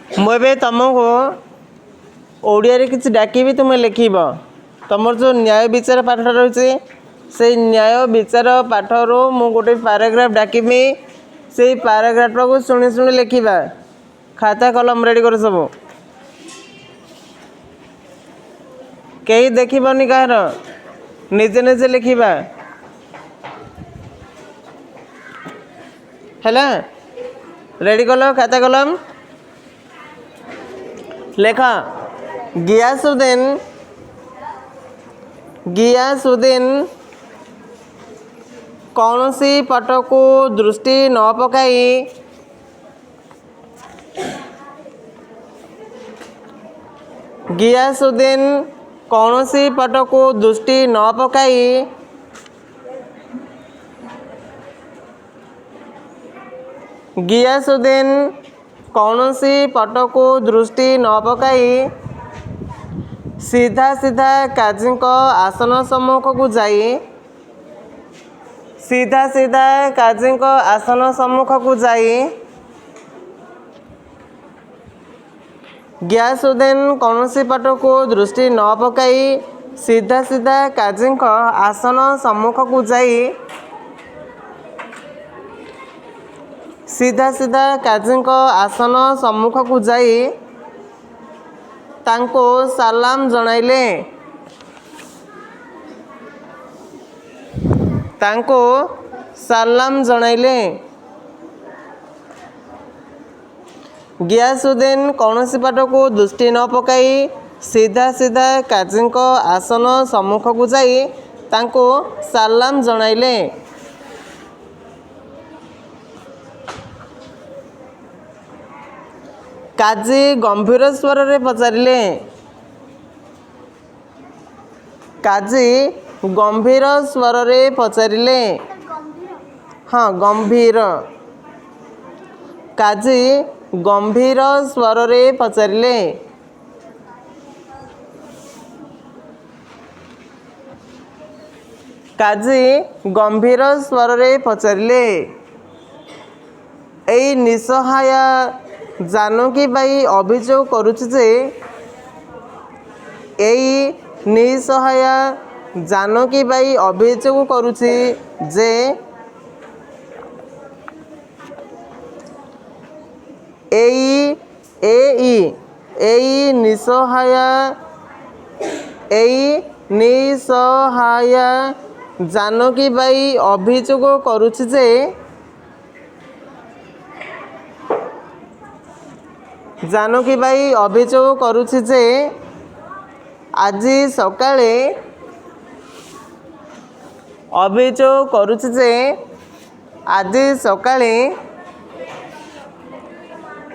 ମୁଁ ଏବେ ତୁମକୁ ଓଡ଼ିଆରେ କିଛି ଡାକିବି, ତୁମେ ଲେଖିବ। ତୁମର ଯେଉଁ ନ୍ୟାୟ ବିଚାର ପାଠଟା ରହିଛି, ସେଇ ନ୍ୟାୟ ବିଚାର ପାଠରୁ ମୁଁ ଗୋଟେ ପାରାଗ୍ରାଫ ଡାକିବି। ସେଇ ପାରାଗ୍ରାଫଟାକୁ ଶୁଣି ଶୁଣି ଲେଖିବା। ଖାତା କଲମ ରେଡ଼ି କର ସବୁ। କେହି ଦେଖିବନି କାହାର, ନିଜେ ନିଜେ ଲେଖିବା। ହେଲା? ରେଡ଼ି କଲ ଖାତା କଲମ? ଲେଖ। ଗିୟାସୁଦ୍ଦିନ, ଗିୟାସୁଦ୍ଦିନ କୌଣସି ପଟକୁ ଦୃଷ୍ଟି ନ ପକାଇ, ଗିୟାସୁଦ୍ଦିନ କୌଣସି ପଟକୁ ଦୃଷ୍ଟି ନ ପକାଇ, ଗିୟାସୁଦ୍ଦିନ କୌଣସି ପଟକୁ ଦୃଷ୍ଟି ନ ପକାଇ ସିଧା ସିଧା କାଜୀଙ୍କ ଆସନ ସମ୍ମୁଖକୁ ଯାଇ, ସିଧା ସିଧା କାଜୀଙ୍କ ଆସନ ସମ୍ମୁଖକୁ ଯାଇ, ଗିୟାସୁଦ୍ଦିନ କୌଣସି ପଟକୁ ଦୃଷ୍ଟି ନ ପକାଇ ସିଧା ସିଧା କାଜୀଙ୍କ ଆସନ ସମ୍ମୁଖକୁ ଯାଇ, ସିଧା ସିଧା କାଜୀଙ୍କ ଆସନ ସମ୍ମୁଖକୁ ଯାଇ ତାଙ୍କୁ ସାଲାମ ଜଣାଇଲେ। ତାଙ୍କୁ ସାଲାମ ଜଣାଇଲେ। ଗିୟାସୁଦ୍ଦିନ କୌଣସି ପଟକୁ ଦୃଷ୍ଟି ନ ପକାଇ ସିଧା ସିଧା କାଜୀଙ୍କ ଆସନ ସମ୍ମୁଖକୁ ଯାଇ ତାଙ୍କୁ ସାଲାମ ଜଣାଇଲେ। କାଜୀ ଗମ୍ଭୀର ସ୍ୱରରେ ପଚାରିଲେ, କାଜୀ ଗମ୍ଭୀର ସ୍ୱରରେ ପଚାରିଲେ। ହଁ, ଗମ୍ଭୀର। କାଜୀ ଗମ୍ଭୀର ସ୍ୱରରେ ପଚାରିଲେ। କାଜୀ ଗମ୍ଭୀର ସ୍ୱରରେ ପଚାରିଲେ, ଏଇ ନିଃସହାୟା ଜାନକୀ ବାଇ ଅଭିଯୋଗ କରୁଛି ଯେ, ଏଇ ନିଃସହାୟା ଜାନକୀ ବାଇ ଅଭିଯୋଗ କରୁଛି ଯେ, ଏଇ ଏଇ ଏଇ ନିଃସହାୟା, ଏଇ ନିଃସହାୟା ଜାନକୀ ବାଇ ଅଭିଯୋଗ କରୁଛି ଯେ, ଜାନକୀ ବାଇ ଅଭିଯୋଗ କରୁଛି ଯେ ଆଜି ସକାଳେ, ଅଭିଯୋଗ କରୁଛି ଯେ ଆଜି ସକାଳେ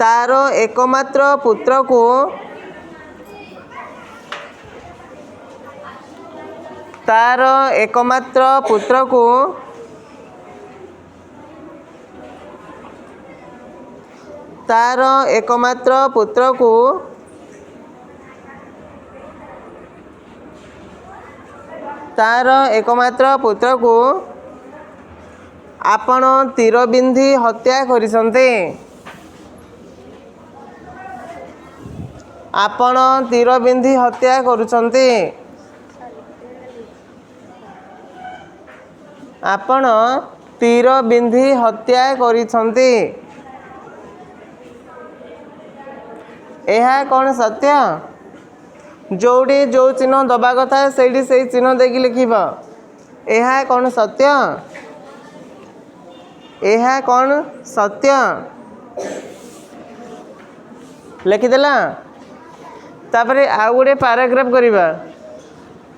ତାର ଏକମାତ୍ର ପୁତ୍ରକୁ, ତାର ଏକମାତ୍ର ପୁତ୍ରକୁ, ତାର ଏକମାତ୍ର ପୁତ୍ରକୁ ତାର ଏକମାତ୍ର ପୁତ୍ରକୁ ଆପଣ ତୀର ବିନ୍ଧି ହତ୍ୟା କରିଛନ୍ତି। ଆପଣ ତୀର ବିନ୍ଧି ହତ୍ୟା କରୁଛନ୍ତି। ଆପଣ ତୀର ବିନ୍ଧି ହତ୍ୟା କରିଛନ୍ତି। ଏହା କ'ଣ ସତ୍ୟ? ଯେଉଁଠି ଯେଉଁ ଚିହ୍ନ ଦେବା କଥା ସେଇଠି ସେଇ ଚିହ୍ନ ଦେଇକି ଲେଖିବ। ଏହା କ'ଣ ସତ୍ୟ? ଏହା କ'ଣ ସତ୍ୟ? ଲେଖିଦେଲା। ତାପରେ ଆଉ ଗୋଟେ ପାରାଗ୍ରାଫ କରିବା।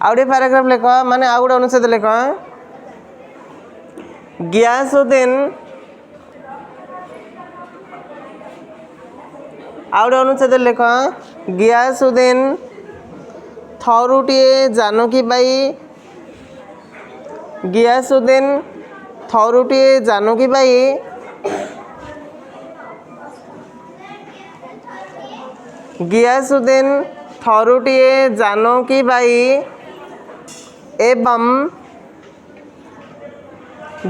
ଆଉ ଗୋଟେ ପାରାଗ୍ରାଫ ଲେଖ, ମାନେ ଆଉ ଗୋଟେ ଅନୁଚ୍ଛେଦ ଲେଖ। ଗିୟାସୁଦ୍ଦିନ, ଆଉ ଗୋଟେ ଅନୁଚ୍ଛେଦ ଲେଖ। ଗିୟାସୁଦ୍ଦିନ ଥରୁଟିଏ ଜାନକୀ ବାଇ, ଗିୟାସୁଦ୍ଦିନ ଥରୁଟିଏ ଜାନକୀ ବାଇ ଗିୟାସୁଦ୍ଦିନ ଥରୁଟିଏ ଜାନକୀ ବାଇ ଏବଂ,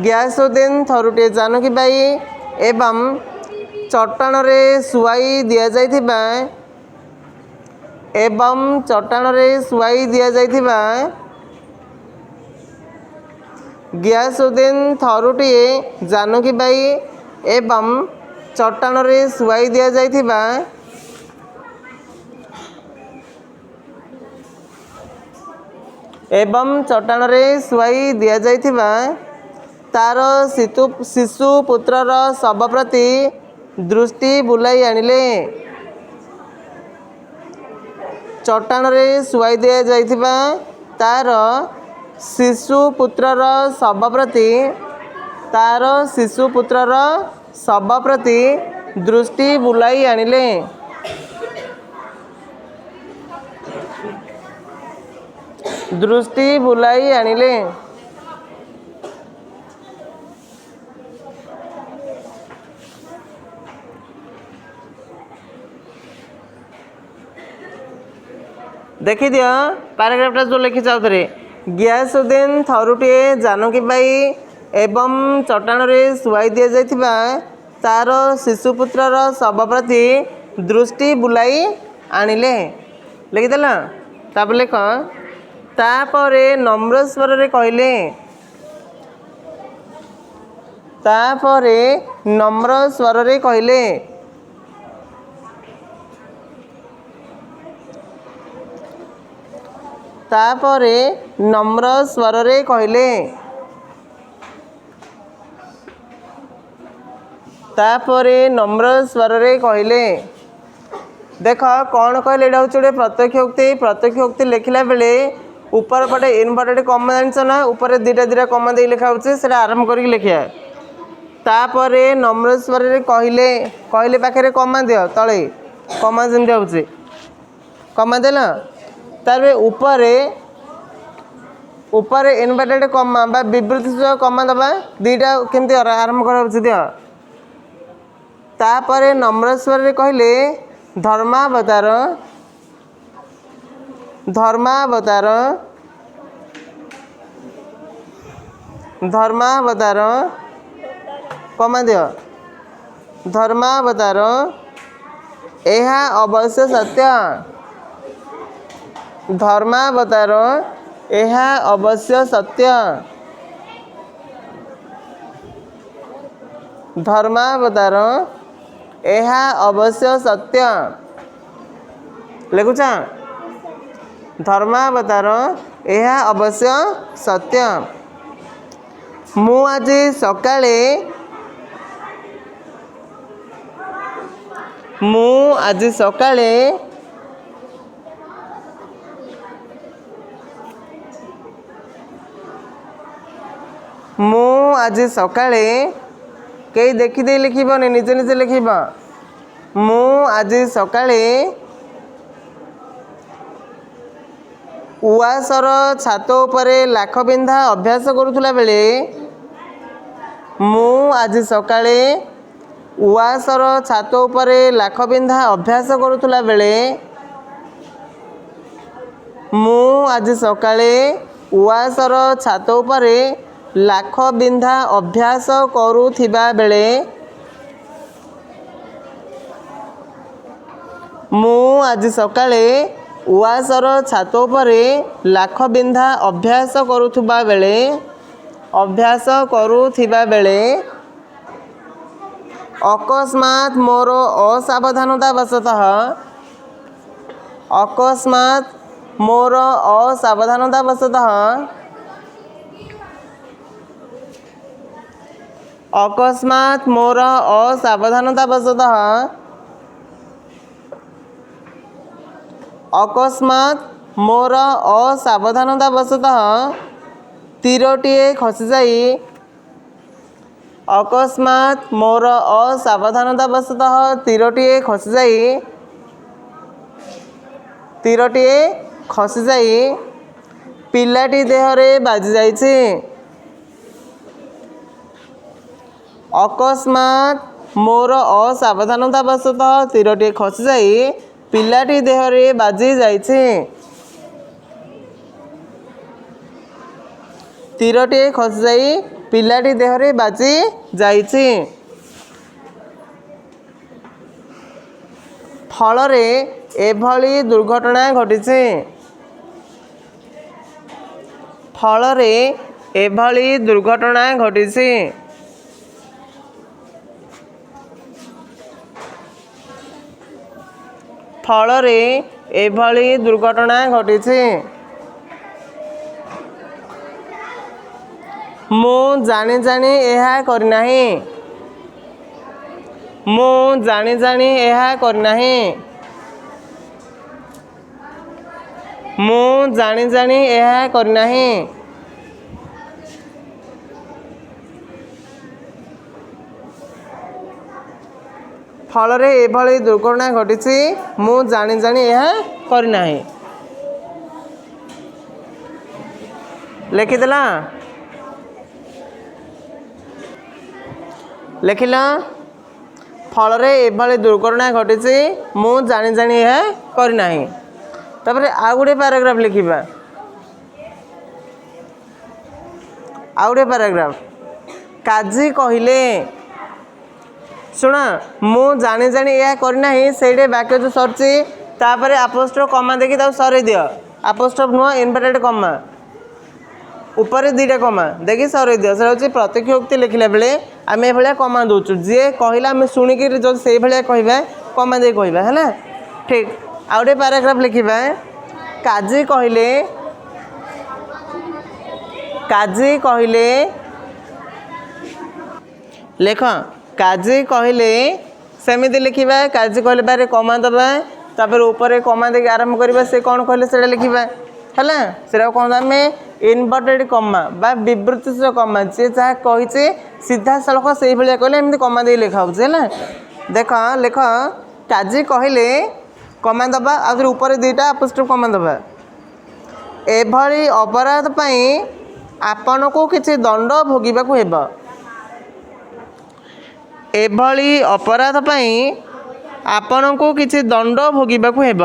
ଗିୟାସୁଦ୍ଦିନ ଥରୁଟିଏ ଜାନକୀ ବାଇ ଏବଂ ଚଟାଣରେ ଶୁଆଇ ଦିଆଯାଇଥିବା, ଏବଂ ଚଟାଣରେ ଶୁଆଇ ଦିଆଯାଇଥିବା ଗିୟାସୁଦ୍ଦିନ ଥରୁଟିଏ ଜାନକୀବାଇ ଏବଂ ଚଟାଣରେ ଶୁଆଇ ଦିଆଯାଇଥିବା ଏବଂ ଚଟାଣରେ ଶୁଆଇ ଦିଆଯାଇଥିବା ତାର ଶିଶୁ ପୁତ୍ରର ଶବ ପ୍ରତି ଦୃଷ୍ଟି ବୁଲାଇ ଆଣିଲେ। ଚଟାଣରେ ଶୁଆଇ ଦିଆଯାଇଥିବା ତାର ଶିଶୁ ପୁତ୍ରର ଶବ ପ୍ରତି, ତାର ଶିଶୁ ପୁତ୍ରର ଶବ ପ୍ରତି ଦୃଷ୍ଟି ବୁଲାଇ ଆଣିଲେ। ଦୃଷ୍ଟି ବୁଲାଇ ଆଣିଲେ। ଦେଖିଦିଅ ପାରାଗ୍ରାଫଟା ଯେଉଁ ଲେଖିଛ ଆଉଥରେ। ଗିୟାସୁଦ୍ଦିନ ଥରୁଟିଏ ଜାନକୀବାଇ ଏବଂ ଚଟାଣରେ ଶୁଆଇ ଦିଆଯାଇଥିବା ତାର ଶିଶୁପୁତ୍ରର ଶବ ପ୍ରତି ଦୃଷ୍ଟି ବୁଲାଇ ଆଣିଲେ। ଲେଖିଦେଲ? ତାପରେ ଲେଖ, ତାପରେ ନମ୍ର ସ୍ୱରରେ କହିଲେ, ତାପରେ ନମ୍ର ସ୍ୱରରେ କହିଲେ, ତାପରେ ନମ୍ର ସ୍ୱରରେ କହିଲେ, ତାପରେ ନମ୍ର ସ୍ୱରରେ କହିଲେ। ଦେଖ କ'ଣ କହିଲେ? ଏଇଟା ହେଉଛି ଗୋଟେ ପ୍ରତ୍ୟକ୍ଷ ଉକ୍ତି। ପ୍ରତ୍ୟକ୍ଷ ଉକ୍ତି ଲେଖିଲା ବେଳେ ଉପର ପଟେ ଇନଭର୍ଟେଡ଼ କମା ଜାଣିଛ ନା? ଉପରେ ଦୁଇଟା ଦୁଇଟା କମା ଦେଇ ଲେଖା ହେଉଛି, ସେଇଟା ଆରମ୍ଭ କରିକି ଲେଖିବା। ତାପରେ ନମ୍ର ସ୍ୱରରେ କହିଲେ, କହିଲେ ପାଖରେ କମା ଦିଅ, ତଳେ କମା ଯେମିତି ହେଉଛି କମା ଦେଲ। ତାପରେ ଉପରେ ଉପରେ ଇନଭର୍ଟେଡ଼ କମା ବା ବିବୃତି ସୂଚକ କମା ଦେବା, ଦୁଇଟା କେମିତି ଆରମ୍ଭ କରାହେଉଛି ଦିଅ। ତାପରେ ନମ୍ର ସ୍ୱରରେ କହିଲେ, ଧର୍ମାବତାର, ଧର୍ମାବତାର, ଧର୍ମାବତାର, କମା ଦିଅ, ଧର୍ମାବତାର, ଏହା ଅବଶ୍ୟ ସତ୍ୟ। ଧର୍ମାବତାର, ଏହା ଅବଶ୍ୟ ସତ୍ୟ। ଧର୍ମାବତାର, ଏହା ଅବଶ୍ୟ ସତ୍ୟ। ଲେଖୁଛ? ଧର୍ମାବତାର, ଏହା ଅବଶ୍ୟ ସତ୍ୟ। ମୁଁ ଆଜି ସକାଳେ, ମୁଁ ଆଜି ସକାଳେ, ମୁଁ ଆଜି ସକାଳେ, କେହି ଦେଖିଦେଇ ଲେଖିବନି, ନିଜେ ନିଜେ ଲେଖିବ। ମୁଁ ଆଜି ସକାଳେ ଉଆସର ଛାତ ଉପରେ ଲାଖ ବିନ୍ଧା ଅଭ୍ୟାସ କରୁଥିଲା ବେଳେ, ମୁଁ ଆଜି ସକାଳେ ଉଆସର ଛାତ ଉପରେ ଲାଖ ବିନ୍ଧା ଅଭ୍ୟାସ କରୁଥିଲା ବେଳେ, ମୁଁ ଆଜି ସକାଳେ ଉଆସର ଛାତ ଉପରେ ଲାଖ ବିନ୍ଧା ଅଭ୍ୟାସ କରୁଥିବା ବେଳେ, ମୁଁ ଆଜି ସକାଳେ ଉଆସର ଛାତ ଉପରେ ଲାଖ ବିନ୍ଧା ଅଭ୍ୟାସ କରୁଥିବା ବେଳେ, ଅଭ୍ୟାସ କରୁଥିବା ବେଳେ ଅକସ୍ମାତ୍ ମୋର ଅସାବଧାନତା ବଶତଃ, ଅକସ୍ମାତ୍ ମୋର ଅସାବଧାନତା ବଶତଃ, ଅକସ୍ମାତ୍ ମୋର ଅସାବଧାନତା ବଶତଃ, ଅକସ୍ମାତ୍ ମୋର ଅସାବଧାନତା ବଶତଃ ତୀରଟିଏ ଖସିଯାଇ, ଅକସ୍ମାତ୍ ମୋର ଅସାବଧାନତା ବଶତଃ ତୀରଟିଏ ଖସିଯାଇ, ତୀରଟିଏ ଖସିଯାଇ ପିଲାଟି ଦେହରେ ବାଜି ଯାଇଛି। ଅକସ୍ମାତ୍ ମୋର ଅସାବଧାନତା ବଶତଃ ତୀରଟିଏ ଖସିଯାଇ ପିଲାଟି ଦେହରେ ବାଜି ଯାଇଛି। ତୀରଟିଏ ଖସିଯାଇ ପିଲାଟି ଦେହରେ ବାଜି ଯାଇଛି। ଫଳରେ ଏଭଳି ଦୁର୍ଘଟଣା ଘଟିଛି। ଫଳରେ ଏଭଳି ଦୁର୍ଘଟଣା ଘଟିଛି। ଫଳରେ ଏଭଳି ଦୁର୍ଘଟଣା ଘଟିଛି। ମୁଁ ଜାଣି ଜାଣି ଏହା କରିନାହିଁ। ମୁଁ ଜାଣି ଜାଣି ଏହା କରିନାହିଁ। ମୁଁ ଜାଣି ଜାଣି ଏହା କରିନାହିଁ। ଫଳରେ ଏଭଳି ଦୁର୍ଘଟଣା ଘଟିଛି। ମୁଁ ଜାଣି ଜାଣି ଏହା କରିନାହିଁ। ଲେଖିଦେଲା? ଲେଖିଲ? ଫଳରେ ଏଭଳି ଦୁର୍ଘଟଣା ଘଟିଛି, ମୁଁ ଜାଣି ଜାଣି ଏହା କରିନାହିଁ। ତାପରେ ଆଉ ଗୋଟେ ପାରାଗ୍ରାଫ ଲେଖିବା। ଆଉ ଗୋଟେ ପାରାଗ୍ରାଫ। କାଜୀ କହିଲେ, ଶୁଣ, ମୁଁ ଜାଣି ଜାଣି ଏହା କରିନାହିଁ, ସେଇଠି ବାକ୍ୟ ଯେଉଁ ସରିଛି ତାପରେ ଆପୋଷ୍ଟ୍ରଫ କମା ଦେଇକି ତାକୁ ସରେଇ ଦିଅ। ଆପୋଷ୍ଟ୍ରଫ ନୁହଁ, ଇନଭର୍ଟେଡ଼ କମା, ଉପରେ ଦୁଇଟା କମା ଦେଇକି ସରେଇ ଦିଅ। ସେଟା ହେଉଛି ପ୍ରତ୍ୟକ୍ଷ ଉକ୍ତି ଲେଖିଲା ବେଳେ ଆମେ ଏଭଳିଆ କମା ଦେଉଛୁ। ଯିଏ କହିଲା ଆମେ ଶୁଣିକିରି ଯଦି ସେଇଭଳିଆ କହିବା, କମା ଦେଇ କହିବା, ହେଲା? ଠିକ୍। ଆଉ ଗୋଟେ ପାରାଗ୍ରାଫ ଲେଖିବା। କାଜୀ କହିଲେ, କାଜୀ କହିଲେ, ଲେଖ। କାଜୀ କହିଲେ, ସେମିତି ଲେଖିବା। କାଜୀ କହିଲେ ବାରେ କମା ଦେବା, ତାପରେ ଉପରେ କମା ଦେଇକି ଆରମ୍ଭ କରିବା। ସେ କ'ଣ କହିଲେ ସେଇଟା ଲେଖିବା, ହେଲା? ସେଇଟା କ'ଣ ଆମେ ଇନଭର୍ଟେଡ଼ କମା ବା ବିବୃତିଶୀଳ କମା। ଯିଏ ଯାହା କହିଛି ସିଧାସଳଖ ସେଇଭଳିଆ କହିଲେ ଏମିତି କମା ଦେଇ ଲେଖା ହେଉଛି, ହେଲା? ଦେଖ, ଲେଖ। କାଜୀ କହିଲେ, କମା ଦେବା, ଆଉ ଥରେ ଉପରେ ଦୁଇଟା ଆପୋଷ୍ଟ୍ରଫ କମା ଦେବା। ଏଭଳି ଅପରାଧ ପାଇଁ ଆପଣଙ୍କୁ କିଛି ଦଣ୍ଡ ଭୋଗିବାକୁ ହେବ। ଏଭଳି ଅପରାଧ ପାଇଁ ଆପଣଙ୍କୁ କିଛି ଦଣ୍ଡ ଭୋଗିବାକୁ ହେବ।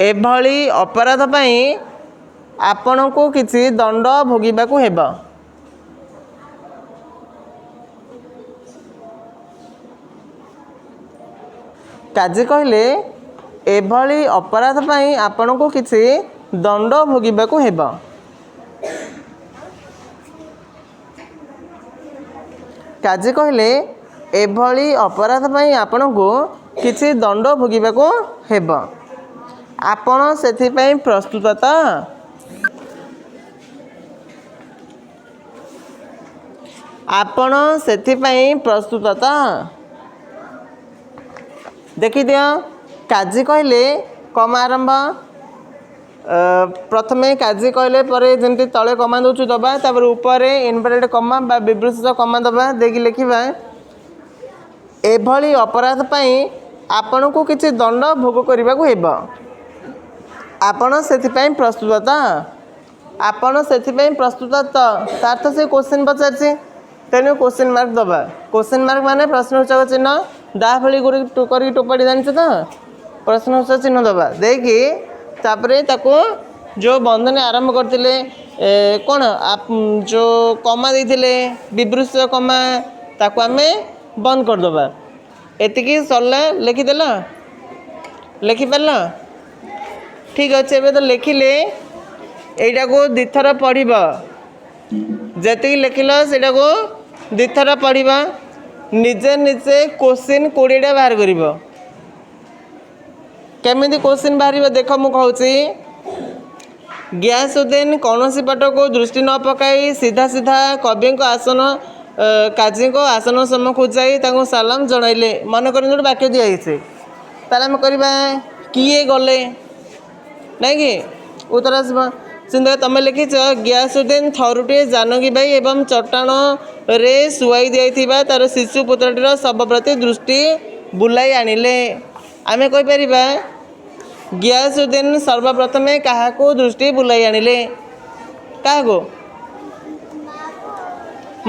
ଏଭଳି ଅପରାଧ ପାଇଁ ଆପଣଙ୍କୁ କିଛି ଦଣ୍ଡ ଭୋଗିବାକୁ ହେବ। କାଜୀ କହିଲେ, ଏଭଳି ଅପରାଧ ପାଇଁ ଆପଣଙ୍କୁ କିଛି ଦଣ୍ଡ ଭୋଗିବାକୁ ହେବ। କାଜୀ କହିଲେ, ଏଭଳି ଅପରାଧ ପାଇଁ ଆପଣଙ୍କୁ କିଛି ଦଣ୍ଡ ଭୋଗିବାକୁ ହେବ। ଆପଣ ସେଥିପାଇଁ ପ୍ରସ୍ତୁତ ତ? ଆପଣ ସେଥିପାଇଁ ପ୍ରସ୍ତୁତ ତ? ଦେଖିଦିଅ। କାଜୀ କହିଲେ, କମା ଆରମ୍ଭ। ପ୍ରଥମେ କାଜୀ କହିଲେ ପରେ ଯେମିତି ତଳେ କମା ଦେଉଛୁ ଦେବା, ତାପରେ ଉପରେ ଇନଭର୍ଟେଡ଼ କମା ବା ବିବୃତ କମା ଦେବା, ଦେଇକି ଲେଖିବା, ଏଭଳି ଅପରାଧ ପାଇଁ ଆପଣଙ୍କୁ କିଛି ଦଣ୍ଡ ଭୋଗ କରିବାକୁ ହେବ। ଆପଣ ସେଥିପାଇଁ ପ୍ରସ୍ତୁତ ତ? ଆପଣ ସେଥିପାଇଁ ପ୍ରସ୍ତୁତ ତ? ତାର ତ ସେ କୋଶ୍ଚିନ୍ ପଚାରିଛି, ତେଣୁ କୋଶ୍ଚିନ୍ ମାର୍କ ଦେବା। କୋଶ୍ଚିନ୍ ମାର୍କ ମାନେ ପ୍ରଶ୍ନସୂଚକ ଚିହ୍ନ, ଦା ଭଳି କରିକି ଟୋପାଡ଼ି, ଜାଣିଛ ତ? ପ୍ରଶ୍ନସୂଚକ ଚିହ୍ନ ଦେବା, ଦେଇକି ତାପରେ ତାକୁ ଯେଉଁ ବନ୍ଧନୀ ଆରମ୍ଭ କରିଥିଲେ କ'ଣ ଯେଉଁ କମା ଦେଇଥିଲେ ବିବୃତ କମା, ତାକୁ ଆମେ ବନ୍ଦ କରିଦେବା। ଏତିକି ସରିଲା। ଲେଖିଦେଲ? ଲେଖିପାରିଲ? ଠିକ୍ ଅଛି। ଏବେ ତ ଲେଖିଲେ, ଏଇଟାକୁ ଦୁଇଥର ପଢ଼ିବ। ଯେତିକି ଲେଖିଲ ସେଇଟାକୁ ଦୁଇଥର ପଢ଼ିବ। ନିଜେ ନିଜେ କୋଶ୍ଚିନ୍ 20ଟା ବାହାର କରିବ। କେମିତି କୋଶ୍ଚିନ୍ ବାହାରିବ ଦେଖ, ମୁଁ କହୁଛି। ଗିୟାସୁଦ୍ଦିନ କୌଣସି ପଟକୁ ଦୃଷ୍ଟି ନ ପକାଇ ସିଧା ସିଧା କବିଙ୍କ ଆସନ, କାଜୀଙ୍କ ଆସନ ସମ୍ମୁଖକୁ ଯାଇ ତାଙ୍କୁ ସାଲାମ ଜଣାଇଲେ। ମନେ କରନ୍ତୁ ଗୋଟେ ବାକ୍ୟ ଦିଆହେଇଛି, ତାହେଲେ ଆମେ କରିବା କିଏ ଗଲେ, ନାଇଁ କି? ଉତ୍ତର ଆସିବ। ଚିନ୍ତା, ତମେ ଲେଖିଛ, ଗିୟାସୁଦ୍ଦିନ ଥରୁଟିଏ ଜାନକୀ ବାଇ ଏବଂ ଚଟାଣରେ ଶୁଆଇ ଦିଆଯାଇଥିବା ତାର ଶିଶୁ ପୁତ୍ରଟିର ଶବ ପ୍ରତି ଦୃଷ୍ଟି ବୁଲାଇ ଆଣିଲେ। ଆମେ କହିପାରିବା, ଗିୟାସୁଦ୍ଦିନ ସର୍ବପ୍ରଥମେ କାହାକୁ ଦୃଷ୍ଟି ବୁଲାଇ ଆଣିଲେ? କାହାକୁ?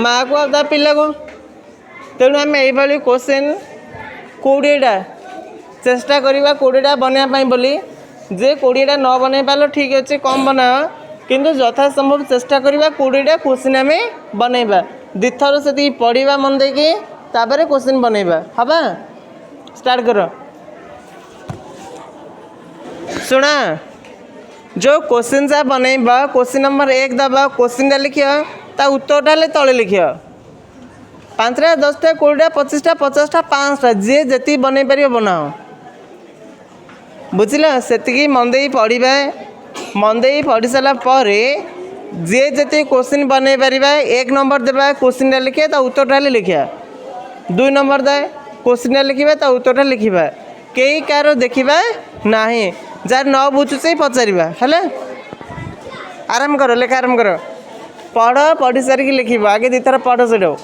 ମାଆକୁ ଆଉ ତା ପିଲାକୁ। ତେଣୁ ଆମେ ଏଇଭଳି କୋଶ୍ଚିନ୍ 20ଟା ଚେଷ୍ଟା କରିବା, 20ଟା ବନେଇବା ପାଇଁ ବୋଲି। ଯେ 20ଟା ନ ବନେଇ ପାରିଲ, ଠିକ୍ ଅଛି, କମ୍ ବନାଅ, କିନ୍ତୁ ଯଥା ସମ୍ଭବ ଚେଷ୍ଟା କରିବା 20ଟା କୋଶ୍ଚିନ୍ ଆମେ ବନେଇବା। ଦୁଇଥର ସେତିକି ପଢ଼ିବା ମନ ଦେଇକି। ତାପରେ କୋଶ୍ଚିନ୍ ବନେଇବା। ହବା, ଷ୍ଟାର୍ଟ କର। ଶୁଣ, ଯେଉଁ କୋଶ୍ଚିନ୍ ଯାହା ବନେଇବ, କୋଶ୍ଚିନ୍ ନମ୍ବର 1 ଦେବ, କୋଶ୍ଚିନ୍ଟା ଲେଖିବ, ତା ଉତ୍ତରଟା ହେଲେ ତଳେ ଲେଖିବ। 5ଟା, 10ଟା, 20ଟା, 25ଟା, 50ଟା, 500ଟା, ଯିଏ ଯେତିକି ବନେଇ ପାରିବ ବନାଅ। ବୁଝିଲ? ସେତିକି ମନ ଦେଇ ପଢ଼ିବା। ମନ ଦେଇ ପଢ଼ି ସାରିଲା ପରେ ଯିଏ ଯେତିକି କୋଶ୍ଚିନ୍ ବନେଇ ପାରିବା, 1 ନମ୍ବର ଦେବା, କୋଶ୍ଚିନ୍ଟା ଲେଖିବା, ତା ଉତ୍ତରଟା ହେଲେ ଲେଖିବା। 2 ନମ୍ବର ଦେଏ, କୋଶ୍ଚିନ୍ଟା ଲେଖିବା, ତା ଉତ୍ତରଟା ଲେଖିବା। କେହି କାହାର ଦେଖିବା ନାହିଁ। ଯାହାର ନ ବୁଝୁଛି ପଚାରିବା। ହେଲା? ଆରମ୍ଭ କର, ଲେଖା ଆରମ୍ଭ କର। ପଢ଼, ପଢ଼ି ସାରିକି ଲେଖିବ। ଆଗେ ଦୁଇଥର ପଢ଼ ସେଟାକୁ।